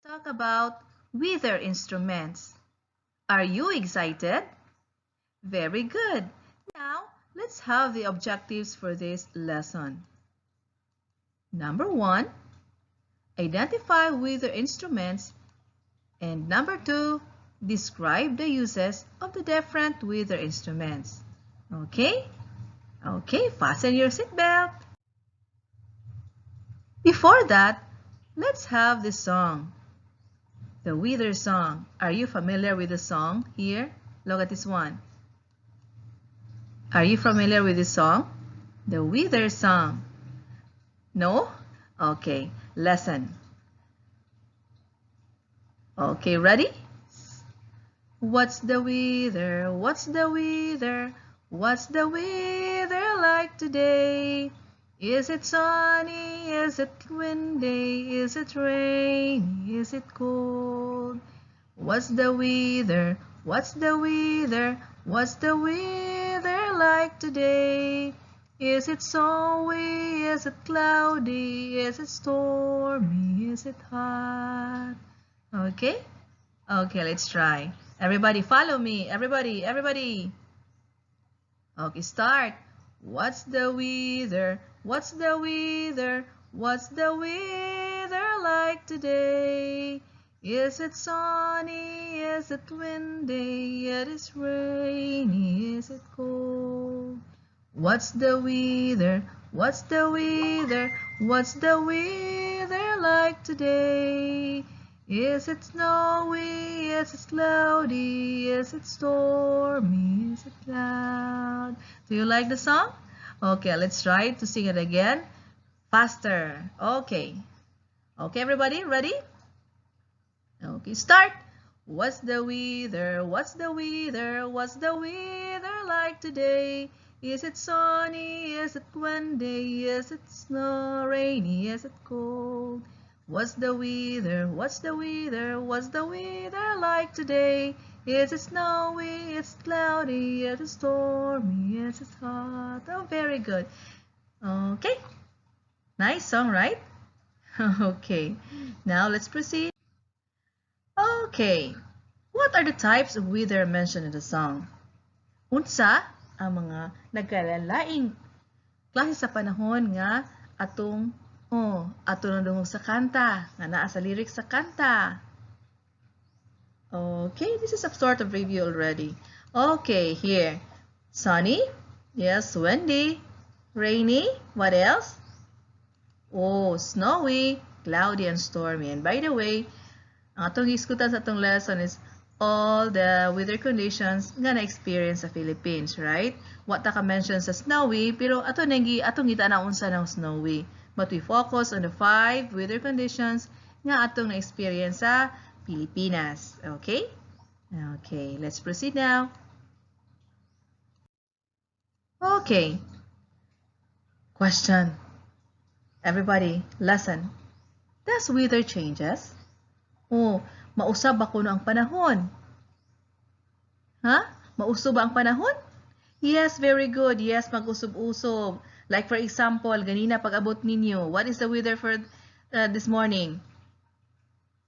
Talk about weather instruments. Are you excited? Very good. Now, let's have the objectives for this lesson. Number 1, identify weather instruments. And number 2, describe the uses of the different weather instruments. Okay? Okay, fasten your seatbelt. Before that, let's have the song. The weather song. Are you familiar with the song here? Look at this one. Are you familiar with this song? The weather song. No? Okay, listen. Okay, ready? What's the weather? What's the weather? What's the weather like today? Is it sunny? Is it windy? Is it rainy? Is it cold? What's the weather? What's the weather? What's the weather like today? Is it snowy? Is it cloudy? Is it stormy? Is it hot? Okay? Okay, let's try. Everybody follow me. Everybody, everybody. Okay, start. What's the weather? What's the weather? What's the weather like today? Is it sunny? Is it windy? It is rainy? Is it cold? What's the weather? What's the weather? What's the weather like today? Is it snowy? Is it cloudy? Is it stormy? Is it loud? Do you like the song? Okay, let's try to sing it again. Faster. Okay. Okay, everybody, ready? Okay, start. What's the weather? What's the weather? What's the weather like today? Is it sunny? Is it windy? Is it snow rainy? Is it cold? What's the weather? What's the weather? What's the weather like today? Is it snowy? Is it cloudy? Is it stormy? Is it hot? Oh, very good. Okay. Nice song, right? Okay. Now let's proceed. Okay. What are the types of weather mentioned in the song? Unsa ang mga nagkalalaing klase sa panahon nga atong, oh, ato nadungog sa kanta, nga naa sa lyrics sa kanta? Okay, this is a sort of review already. Okay, here. Sunny, yes, windy, rainy, what else? Oh, snowy, cloudy, and stormy. And by the way, ang atong gisgutan sa atong lesson is all the weather conditions nga na-experience sa Philippines, right? Wa ta ka-mention sa snowy, pero ato nang atong gita unsa ng snowy. But we focus on the five weather conditions nga atong na-experience sa Pilipinas. Okay? Okay, let's proceed now. Okay. Question. Everybody, listen. Does weather changes? Oh, mausab ba kuno ang panahon? Ha? Mausob ba ang panahon? Yes, very good. Yes, mag-usob-usob. Like for example, ganina pag-abot ninyo, what is the weather for this morning?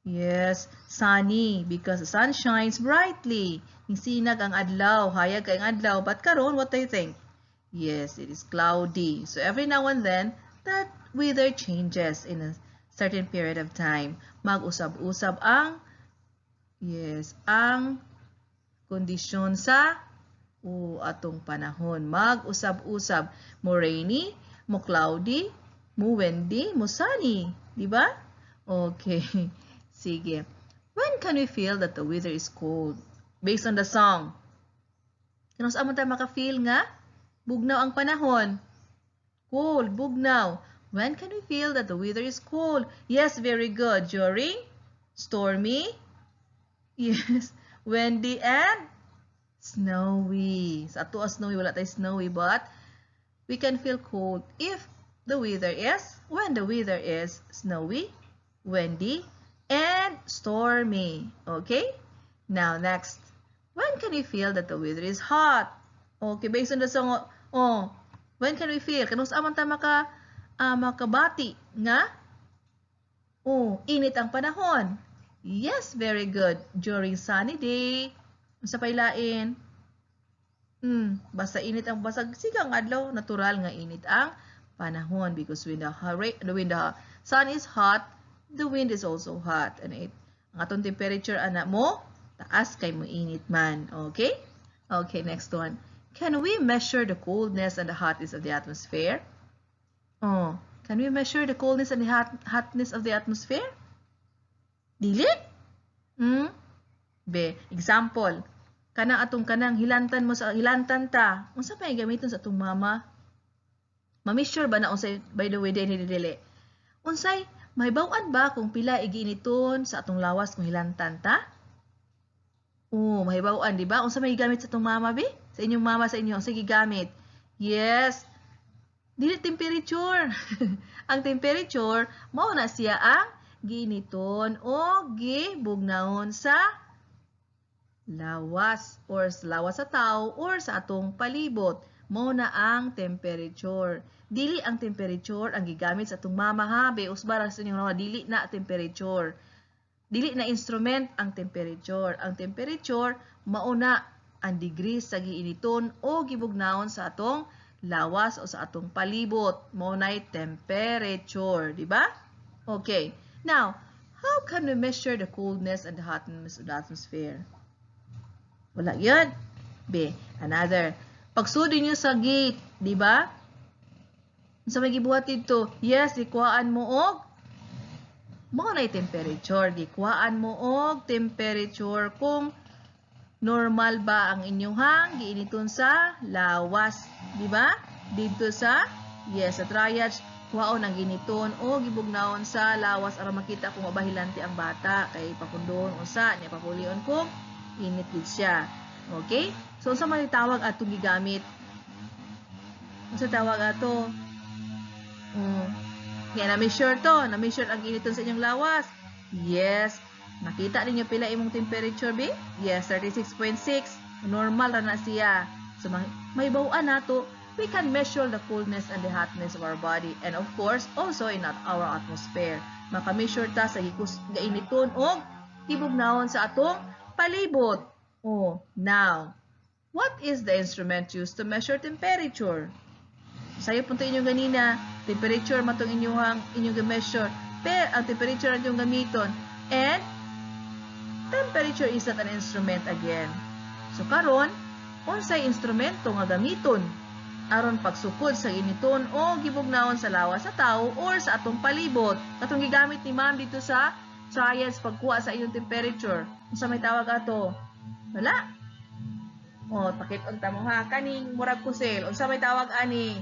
Yes, sunny because the sun shines brightly. Sinag ang adlaw, hayag kay ang adlaw. But karon, what do you think? Yes, it is cloudy. So every now and then, that weather changes in a certain period of time. Mag-usab-usab ang, yes, ang kondisyon sa o atong panahon. Mag-usab-usab. Mo rainy, mo cloudy, mo windy, mo sunny. Di ba? Okay. Sige. When can we feel that the weather is cold? Based on the song. Kanus-a man ta maka-feel nga bugnaw ang panahon? Cold, bugnaw. When can we feel that the weather is cold? Yes, very good. During stormy, yes, windy and snowy. Sa ato snowy, wala tayo snowy, but we can feel cold if the weather is, when the weather is snowy, windy, and stormy. Okay? Now, next. When can we feel that the weather is hot? Okay, based on the song, oh, when can we feel? Kanus-a man ta makabati nga, oh, init ang panahon? Yes, very good. During sunny day, unsa pay lain? Basta init ang basag sigang adlaw, natural nga init ang panahon because when the sun is hot, the wind is also hot and it ang atong temperature ana mo taas kay mo init man. Okay? Okay, next one. Can we measure the coldness and the hotness of the atmosphere? Oh, can we measure the coldness and the hotness of the atmosphere? Dili? Be, example, kana atong kanang hilantan mo sa hilantan ta. Unsa pa gamiton sa atong mama? Ma-measure ba na unsay, by the way, dili dili? Unsay mahibaw-an ba kung pila igiiniton sa atong lawas kung hilantan ta? Oh, mahibaw-an, di ba? Unsa may gigamit sa atong mama, be? Sa inyong mama, sa inyo, unsa gigamit? Yes. Dili temperature. Ang temperature mao na siya ang giiniton o gibugnawon sa lawas or sa lawas sa tao or sa atong palibot. Mao na ang temperature. Dili ang temperature ang gigamit sa atong mama ha, be usba ra sa inyong dili na temperature. Dili na instrument ang temperature. Ang temperature mao na ang degrees sa giiniton o gibugnawon sa atong lawas o sa atong palibot. Mao nay temperature, di ba? Okay. Now, how can we measure the coldness and the hotness of the atmosphere? Wala yun. B. Another. Pagsud niyo sa gate, di ba? Sa may gibuhat dito, yes, ikuhaan mo og mao na temperature. Gikuhaan mo og temperature kung normal ba ang inyong giiniton sa lawas, di ba? Dito sa, yes, sa triage, kuhaon ang giniton o gibugnawon sa lawas aron makita kung mabahilanti ang bata kay pakundon unsa niya, papulion kung init gid siya. Okay? So unsa man tawag atong gigamit? Unsa tawag ato? Nga na-measure to, na-measure ang initon sa inyong lawas. Yes. Nakita ninyo pila imong temperature, be? Yes, 36.6. Normal ra na siya. So mahibaw-an nato, we can measure the coldness and the hotness of our body and, of course, also in our atmosphere. Maka-measure ta sa gainiton og gibugnawon sa atong palibot. Oh, now, what is the instrument used to measure temperature? Sayo punto inyong ganina, temperature matong inyong measure. Pero ang temperature ang inyong gamiton. And temperature is not an instrument again. So karon, unsay instrumento nga gamiton aron pagsukod sa initon o gibugnawon sa lawas sa tao or sa atong palibot? Katong gigamit ni ma'am dito sa science pagkuha sa inyong temperature. Unsa may tawag ato? Wala. O, pakit-on ta mo ha. Kaning murag kusel. Unsa may tawag ani?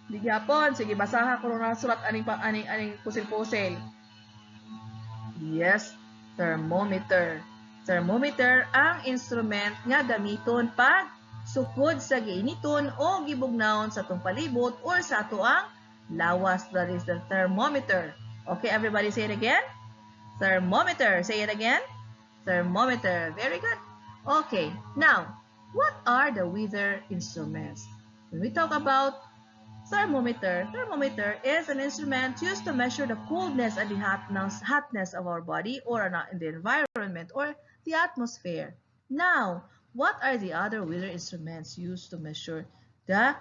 Di gyapon. Sige, basaha ko na sulat aning pa aning kusel-kusel. Yes, thermometer. Thermometer ang instrument nga gamiton pag sukod sa giiniton o gibugnawon sa atong palibot or sa ato ang lawas. That is the thermometer. Okay, everybody, say it again. Thermometer. Say it again. Thermometer. Very good. Okay, now, what are the weather instruments? When we talk about thermometer, thermometer is an instrument used to measure the coldness and the hotness of our body or in the environment or the atmosphere. Now, what are the other weather instruments used to measure the,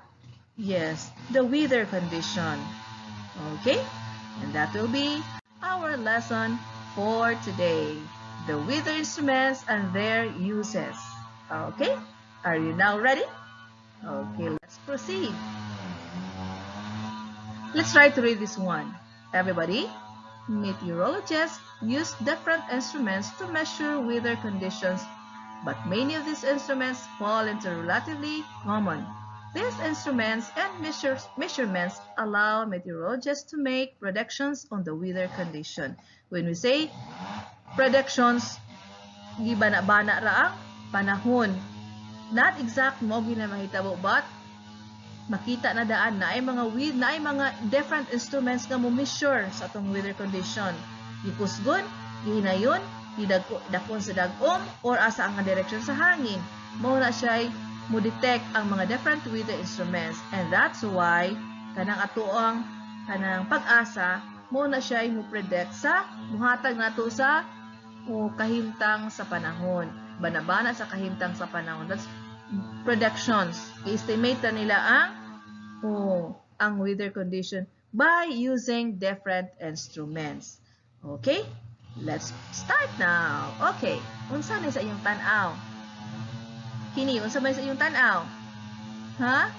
yes, the weather condition? Okay, and that will be our lesson for today. The weather instruments and their uses. Okay, are you now ready? Okay, let's proceed. Let's try to read this one. Everybody, meteorologists use different instruments to measure weather conditions, but many of these instruments fall into relatively common. These instruments and measurements allow meteorologists to make predictions on the weather condition. When we say predictions, gibana-bana ra ang panahon. Not exact mao gina mahitabo, but makita na daan na ay mga with na ay mga different instruments nga mo measure sa atong weather condition. Gikusgon, gihinayon, gidakon sa dag-om or asa ang direksyon sa hangin. Mao na siya mo detect ang mga different weather instruments, and that's why kanang atoang kanang PAGASA Mo na siya mo predict sa muhatag nato sa o kahimtang sa panahon. Banabana sa kahimtang sa panahon. That's predictions. I-estimate na nila ang weather condition by using different instruments. Okay? Let's start now. Okay. Unsa ni sa inyong tan-aw? Kini, unsa may sa inyong tan-aw? Ha?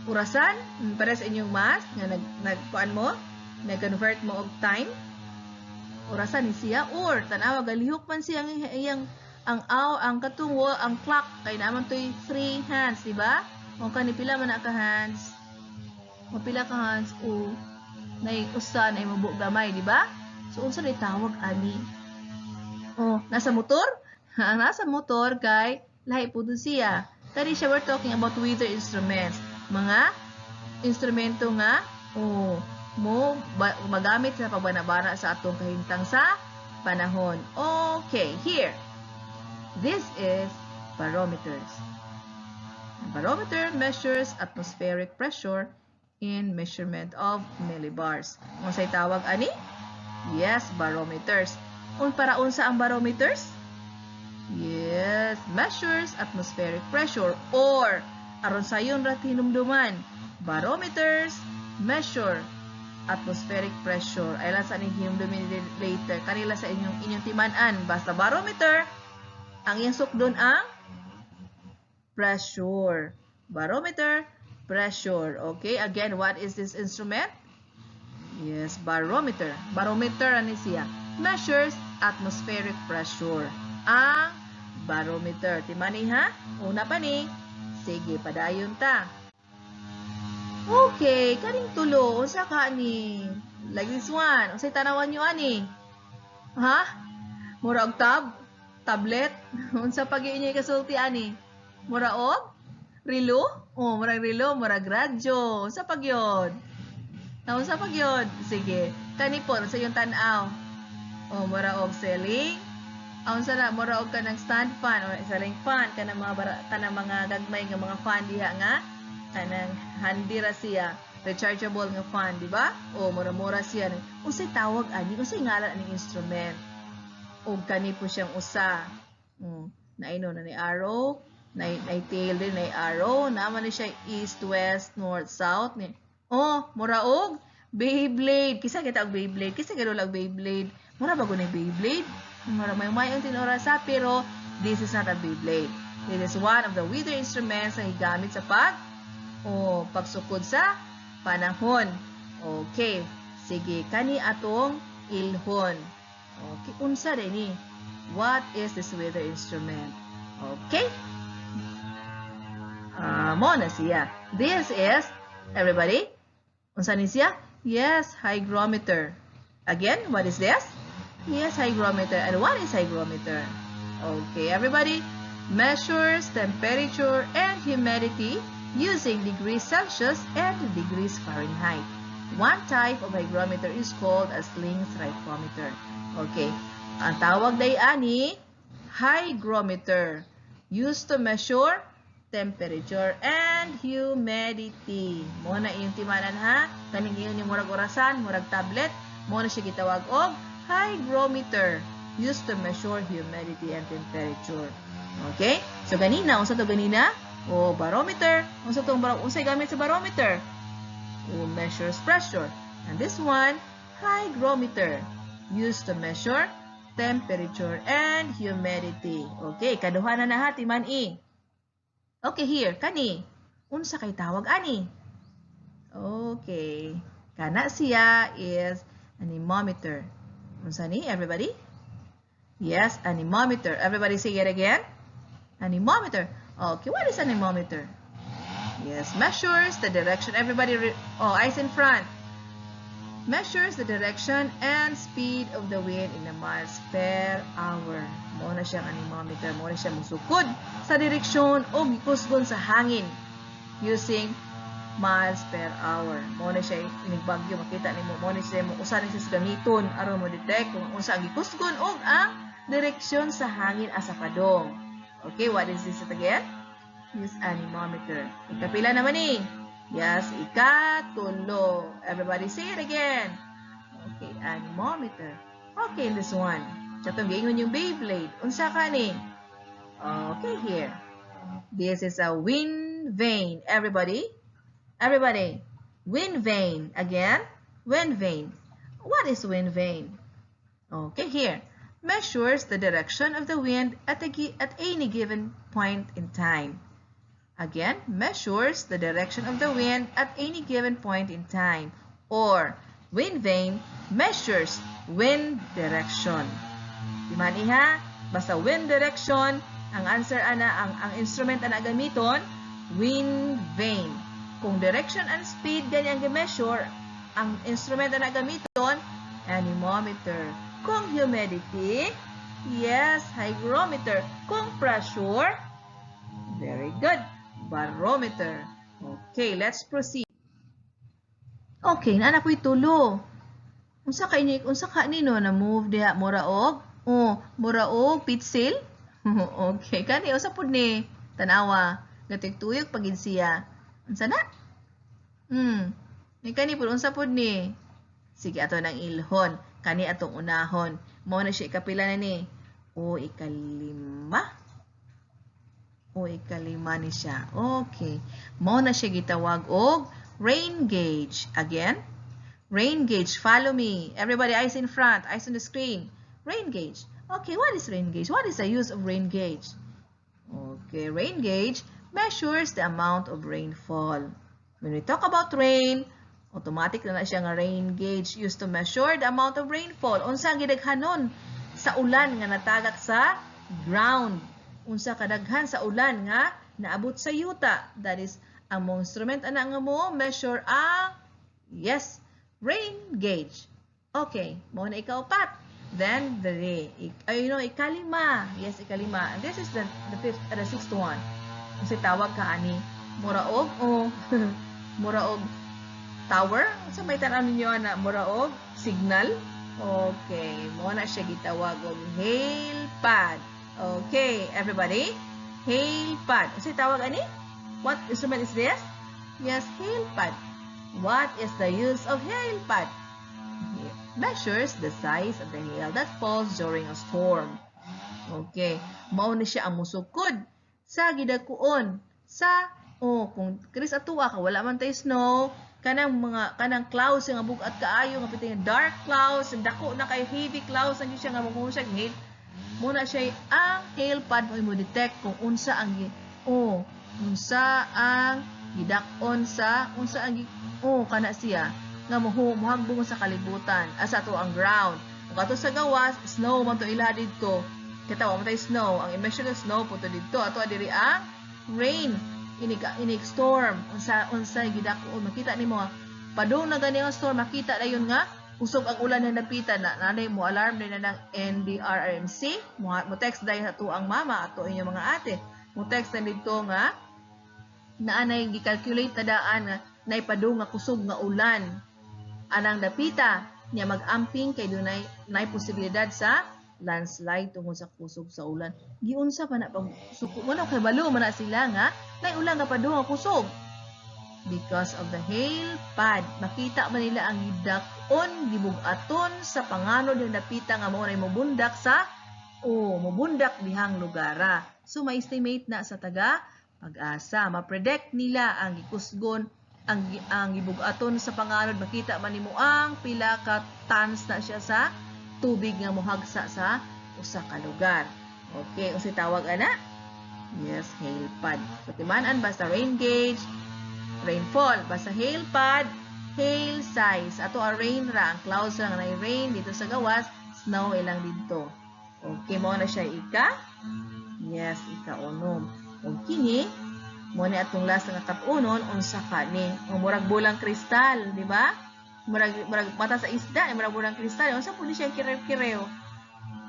Orasan? Para sa inyong math nga nag nagkuan mo, nag-convert mo og time? Orasan ni siya or tan-awa, galihok man siya ang iyang ang aw ang katungo ang clock kay naman toy three hands, di ba? O kani, pila man na ka hands? O pila ka hands o nay usa na mubo gamay, di ba? So unsa ni tawag ani? Oh, nasa motor? Ang nasa motor kay lahi pud siya. Kani siya, we're talking about weather instruments. Mga instrumento nga oh mo ba, magamit sa pagbanabana sa atong kahimtang sa panahon. Okay, here. This is barometers. Barometer measures atmospheric pressure in measurement of millibars. Unsay tawag ani? Yes, barometers. Un para unsa ang barometers? Yes, measures atmospheric pressure or aron sayon ra hinumduman. Barometers measure atmospheric pressure. Ay lang sa ning hinumdumin later. Kanila sa inyong timan-an. Basta barometer, ang iyang sukdon ang pressure. Barometer, pressure. Okay, again, what is this instrument? Yes, barometer. Barometer ani siya. Measures atmospheric pressure. Ang barometer. Timani ha? Una pa ni. Sige, padayon ta. Okay, kaning tulo, unsa ka ni? Like this one. Unsay tanawan nyo ani? Ha? Mura og tab? Tablet? Unsa pag inyo kasulti ani? Mura og relo? Oh, murag relo, murag radyo. Unsa pag yun? Na unsa pag yun? Sige. Kani po, unsa yung tan-aw? Oh, mura og ceiling. Ah, unsa na, mura og kanang stand fan or ceiling fan, kanang mga gagmay nga mga fan diha nga kanang handy ra siya, rechargeable nga fan, di ba? O mura-mura siya. Unsay tawag ani? Unsay ngalan aning instrument? Og kani po siyang usa. Naino na ni arrow, na tail din na arrow, naman ni siya east, west, north, south ni. Oh, mura og Beyblade. Kisa kita og Beyblade. Kisa gano'n og Beyblade. Mura ba ni Beyblade? Mura may may ang tinurasa, pero this is not a Beyblade. This is one of the weather instruments na gigamit sa pag o pagsukod sa panahon. Okay. Sige, kani atong ilhon. Okay, unsa din ni? What is this weather instrument? Okay? Mo na siya. This is, everybody, unsa ni siya? Yes, hygrometer. Again, what is this? Yes, hygrometer. And what is hygrometer? Okay, everybody, measures temperature and humidity using degrees Celsius and degrees Fahrenheit. One type of hygrometer is called a sling psychrometer. Okay, ang tawag day ani, hygrometer. Used to measure temperature and humidity. Mo na iyong timanan ha. Kaning iyon yung murag orasan, murag tablet, mo na siya gitawag og hygrometer. Used to measure humidity and temperature. Okay? So ganina, unsa to ganina? O barometer. Unsa tong unsay gamit sa barometer? O measures pressure. And this one, hygrometer. Used to measure temperature and humidity. Okay, kaduha na na ha, timan i. Okay, here, kani. Unsa kay tawag ani? Okay. Kana siya is anemometer. Unsa ni, everybody? Yes, anemometer. Everybody say it again. Anemometer. Okay, what is anemometer? Yes, measures the direction. Everybody, oh, eyes in front. Measures the direction and speed of the wind in a miles per hour. Mo na siyang anemometer. Mo na siya musukod sa direksyon o gikusgon sa hangin using miles per hour. Mo na siya inigbagyo, makita nimo mo na siya mo usa ni siya sa gamiton aron mo detect kung unsa ang gikusgon og ang direksyon sa hangin asa padong. Okay, what is this again? Yes, anemometer. Ikapila naman ni? Yes, ikatulo. Everybody say it again. Okay, anemometer. Okay, this one. Sa atong giingon yung Beyblade. Unsa ka ni? Okay, here. This is a wind vane. Everybody? Everybody. Wind vane. Again, wind vane. What is wind vane? Okay, here. Measures the direction of the wind at any given point in time. Again, measures the direction of the wind at any given point in time. Or, wind vane measures wind direction. Di man iha? Basta wind direction, ang answer ana, ang instrument ana gamiton, wind vane. Kung direction and speed gani ang gi-measure, ang instrument ana gamiton, anemometer. Kung humidity, yes, hygrometer. Kung pressure, very good, barometer. Okay, let's proceed. Okay, naa po'y tulo. Unsa kay ni, unsa ka nino na move diha, mura og oh, mura og pitsil? Okay, kani unsa pud ni? Tanawa, gatuyok pagid siya. Unsa na? Ni kani pud, unsa pud ni? Sige, ato nang ilhon. Kani atong unahon. Mao na siya ikapila na ni? O ikalima. O ikalima ni siya. Okay. Mao na siya gitawag og rain gauge. Again, rain gauge. Follow me. Everybody, eyes in front, eyes on the screen. Rain gauge. Okay, what is rain gauge? What is the use of rain gauge? Okay, rain gauge measures the amount of rainfall. When we talk about rain, automatic na na siya nga rain gauge used to measure the amount of rainfall. Unsa ang gidaghanon sa ulan nga natagak sa ground? Unsa kadaghan sa ulan nga naabot sa yuta? That is, ang mong instrument ana nga mo measure ang, yes, rain gauge. Okay, mao na ikaupat. Then the ay, ikalima. Yes, ikalima. And this is the fifth, the sixth one. Unsa tawag ka ani? Mura og oh, mura og tower. Unsa may tan-aw ninyo ana, mura og signal? Okay, mao na siya gitawag og hail pad. Okay, everybody. Hail pad. Unsa tawag ani? What instrument is this? Yes, hail pad. What is the use of hail pad? It measures the size of the hail that falls during a storm. Okay, mao ni siya ang musukod sa gidakuon sa oh, kung kris atua ka wala man tay snow, kanang mga kanang clouds nga bug-at kaayo nga piting dark clouds, dako na kay heavy clouds ang siya nga mo siya hail, mo na siya ang hail pad mo mo detect kung unsa ang oh, unsa ang gidak-on sa unsa ang oh, kana siya nga mohagbong sa kalibutan asa ato ang ground. Ug ato sa gawas, snow man to ila didto. Kita wa man tay snow, ang emission of snow po to didto. Ato diri ang rain, inig inig storm, unsa unsa gidak-on, makita nimo padung na gani ang storm, makita dayon nga usog ang ulan na napita na nanay mo alarm din na ng NDRRMC, mo text dayon ato ang mama, ato inyong mga ate, mo text na didto nga naanay gi-calculate na daan nga naipadung nga kusog nga ulan anang dapita niya, mag-amping kay dunay nay posibilidad sa landslide tungod sa kusog sa ulan. Giunsa pa na pag suko mo na kay balo man na sila nga nay ulan nga padung nga kusog because of the hail pad. Makita man nila ang gidak-on, gibug-aton sa panganod ng dapita nga mao nay mobundak sa o mobundak dihang lugara. So ma-estimate na sa taga PAGASA, ma-predict nila ang gikusgon, ang gibug-aton sa panganod, makita man nimo ang pila ka tons na siya sa tubig nga mohagsa sa usa ka lugar. Okay, unsay tawag ana? Yes, hail pad. So timan-an, basta rain gauge, rainfall, basta hail pad, hail size. Ato a rain ra, ang clouds lang na rain dito sa gawas, snow ilang didto. Okay, mao na siya ika? Yes, ika-unom. Ug kini mo ni atong last nga kat-unon, unsa ka ni? Ang murag bulang kristal, di ba? Murag mata sa isda, eh, murag bulang kristal. Unsa pud ni siya kirew-kirew?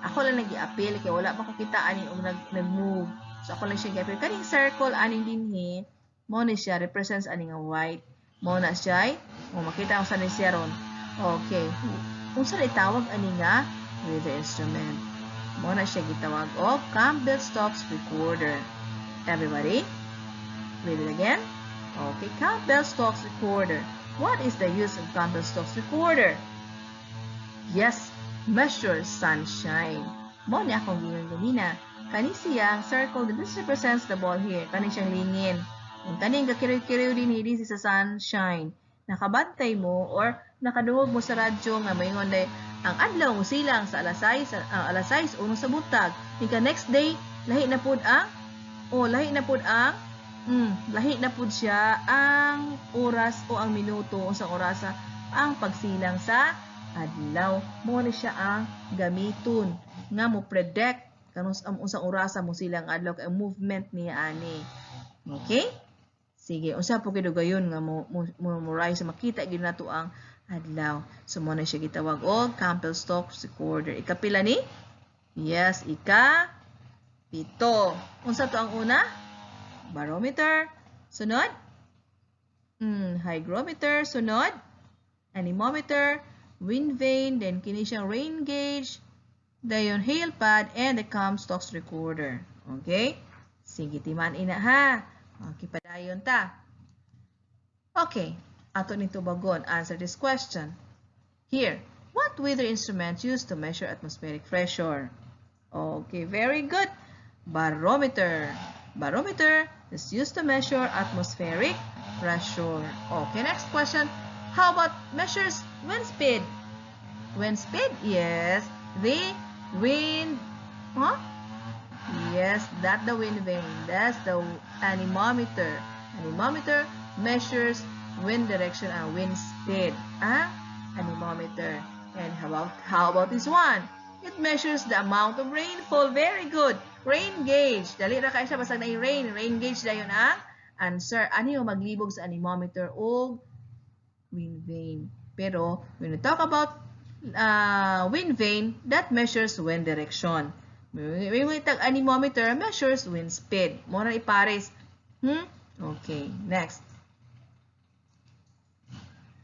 Ako lang nag-apil kay wala pa ko kita ani og nag-move. So ako lang siya gi-apil. Kaning circle aning dinhi, mo ni siya represents ani nga white. Mo na siya, mo makita kung saan ni siya ron. Okay. Unsa na tawag ani nga weather instrument? Mo na siya gitawag og Campbell Stokes recorder. Everybody, read it again. Okay, Campbell Stokes recorder. What is the use of Campbell Stokes recorder? Yes, measure sunshine. Mao ni akong giingon ganina. Kani siya ang circle, this represents the ball here. Kani siyang lingin. Ang kaning gakiriw-kiriw dinhi, this is a sunshine. Nakabantay mo or nakadungog mo sa radyo nga maingon day ang adlaw mo silang sa alas 6, ang alas 6:01 sa buntag. Ika next day lahi na pud ang oh lahi na pud ang lahi na pud siya ang oras o ang minuto unsang orasa ang pagsilang sa adlaw. Mao ni siya ang gamiton nga mo predict kanus ang unsang orasa mo silang adlaw kay movement niya ani. Okay? Sige, unsa po kidugayon nga mo rise, makita gyud nato ang adlaw. So mao na siya gitawag og Campbell Stokes recorder. Ikapila ni? Yes, ika-7. Unsa to ang una? Barometer. Sunod? Hygrometer. Sunod? Anemometer, wind vane, then kini siyang rain gauge, dayon hail pad, and the Comstock's recorder. Okay? Sige, timan ina ha. Okay, padayon ta. Okay, ato ni tubagon. Answer this question. Here, what weather instrument used to measure atmospheric pressure? Okay, very good. Barometer. Barometer is used to measure atmospheric pressure. Okay, next question. How about measures wind speed? Wind speed? Yes. The wind, huh? Yes, that the wind vane. That's the anemometer. Anemometer measures wind direction and wind speed. Ah, anemometer. And how about this one? It measures the amount of rainfall. Very good. Rain gauge. Dali ra kay siya basta na rain. Rain gauge dayon ang answer. Ano yung maglibog sa anemometer o wind vane? Pero when we talk about wind vane, that measures wind direction. When we talk anemometer, measures wind speed. Mao na ipares. Okay, next.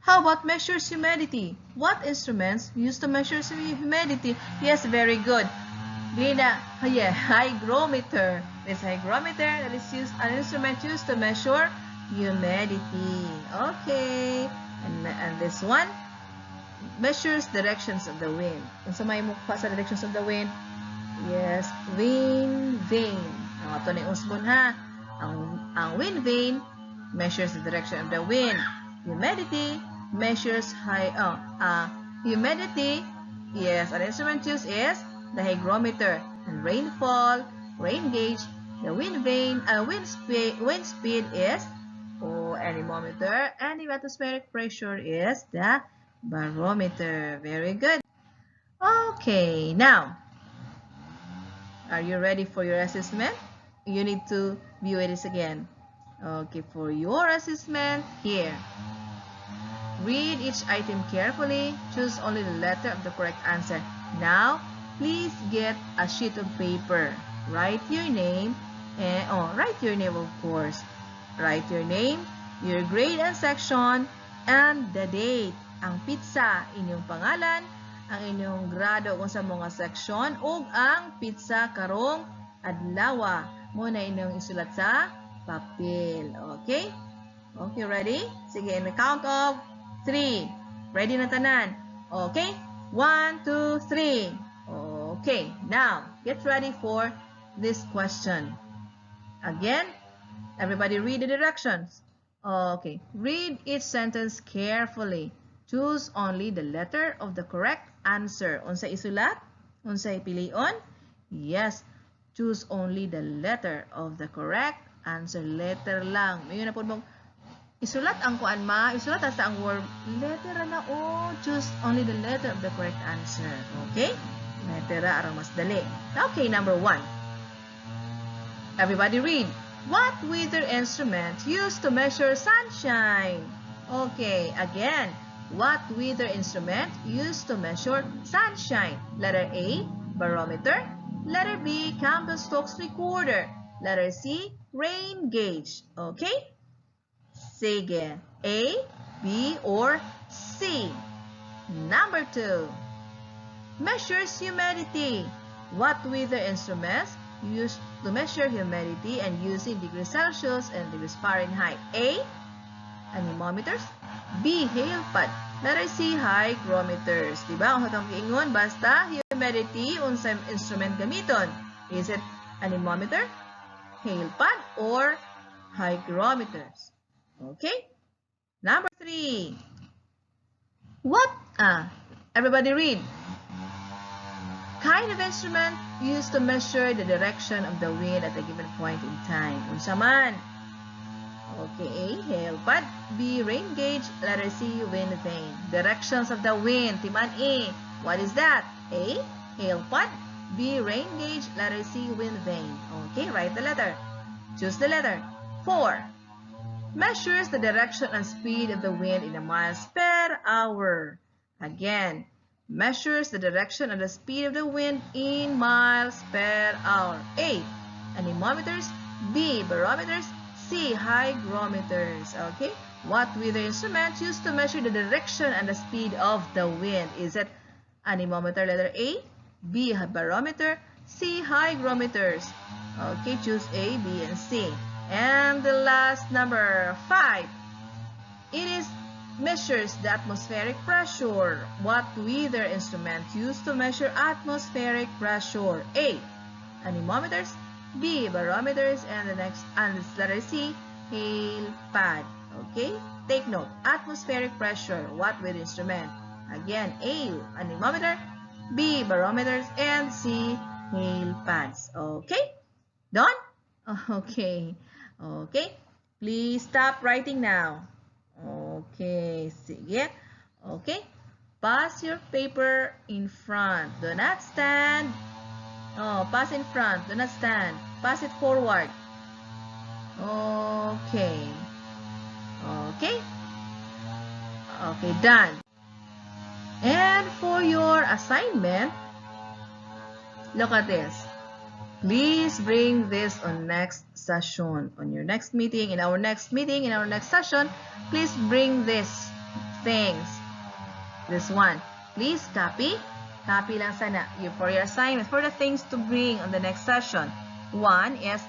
How about measures humidity? What instruments used to measure humidity? Yes, very good. Lina, yeah, hygrometer. This hygrometer, that is used, an instrument used to measure humidity. Okay. And this one measures directions of the wind. Unsa may mo sa directions of the wind? Yes, wind vane. Ang ato ni usbon ha. Ang wind vane measures the direction of the wind. Humidity measures high humidity. Yes, an instrument used is the hygrometer. And rainfall, rain gauge, the wind vane, wind speed is oh, anemometer, and the atmospheric pressure is the barometer. Very good. Okay, now, are you ready for your assessment? You need to view it again. Okay, for your assessment, here. Read each item carefully. Choose only the letter of the correct answer. Now, please get a sheet of paper. Write your name, and oh, write your name, of course. Write your name, your grade and section, and the date. Ang petsa, inyong pangalan, ang inyong grado kung sa mga seksyon, ug ang petsa karong adlaw. Mao na inyong isulat sa papel. Okay? Okay, ready? Sige, in the count of 3. Ready na tanan? Okay? 1, 2, 3. Okay, now, get ready for this question. Again, everybody read the directions. Okay, read each sentence carefully. Choose only the letter of the correct answer. Unsa isulat? Unsa ipilion? Yes, choose only the letter of the correct answer. Letter lang. Mayo na po mong isulat ang kuan ma, isulat sa ang word. Letter na oh, choose only the letter of the correct answer. Okay? Letter aron mas dali. Okay, number 1. Everybody read. What weather instrument used to measure sunshine? Okay, again. What weather instrument used to measure sunshine? Letter A, barometer. Letter B, Campbell-Stokes recorder. Letter C, rain gauge. Okay? Sige. A, B, or C. Number 2. Measures humidity. What weather instruments used to measure humidity and using degrees Celsius and degrees Fahrenheit? A, anemometers. B, hail pad. Letter C, hygrometers. Diba? Ang atong giingon, basta humidity, unsay instrument gamiton? Is it anemometer, hail pad, or hygrometers? Okay? Number 3. What? Everybody read. Kind of instrument used to measure the direction of the wind at a given point in time. Unsa man? Okay, A, hail pad. B, rain gauge. Letter C, wind vane. Directions of the wind. Timan A. What is that? A, hail pad. B, rain gauge. Letter C, wind vane. Okay, write the letter. Choose the letter. 4. Measures the direction and speed of the wind in a miles per hour. Again, measures the direction and the speed of the wind in miles per hour. A, anemometers. B, barometers. C, hygrometers. Okay, what weather instrument used to measure the direction and the speed of the wind? Is it anemometer, letter A, B, barometer, C, hygrometers? Okay, choose A, B, and C. And the last number, 5. It is measures the atmospheric pressure. What weather instrument used to measure atmospheric pressure? A, anemometers, B, barometers, and the next, and letter C, hail pad. Okay, take note. Atmospheric pressure, what weather instrument? Again, A, anemometer, B, barometers, and C, hail pads. Okay, done? Okay. Okay, please stop writing now. Okay, sige. Okay, pass your paper in front. Do not stand. Oh, pass in front. Do not stand. Pass it forward. Okay. Okay. Okay, done. And for your assignment, look at this. Please bring this on next session. On your next meeting, in our next meeting, in our next session, please bring this things. This one. Please copy. Copy lang sana you for your assignment, for the things to bring on the next session. One is,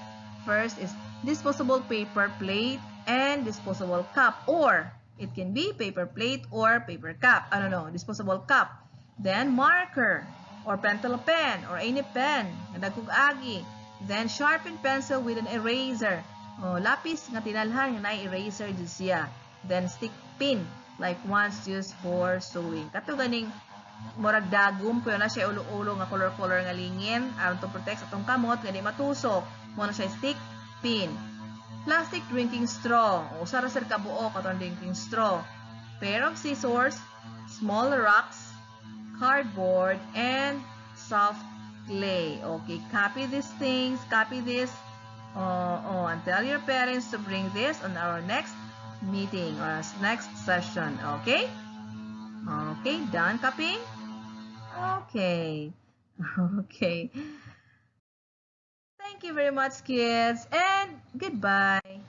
first is disposable paper plate and disposable cup, or it can be paper plate or paper cup. I don't know, disposable cup. Then marker or pentel pen or any pen nga dagkog agi. Then sharpened pencil with an eraser. Oh, lapis nga tinalhan nga naay eraser jud siya. Then stick pin like ones used for sewing. Kato ganing murag dagom pero na siya ulo-ulo nga color-color nga lingin aron to protect sa atong kamot nga di matusok. Mao na siya stick pin. Plastic drinking straw. O usa ra sir ka buok atong drinking straw. Pair of scissors, small rocks, cardboard, and soft clay. Okay, copy these things, copy this, oh, and tell your parents to bring this on our next meeting or next session. Okay? Okay, done copying? Okay. Okay. Thank you very much, kids, and goodbye.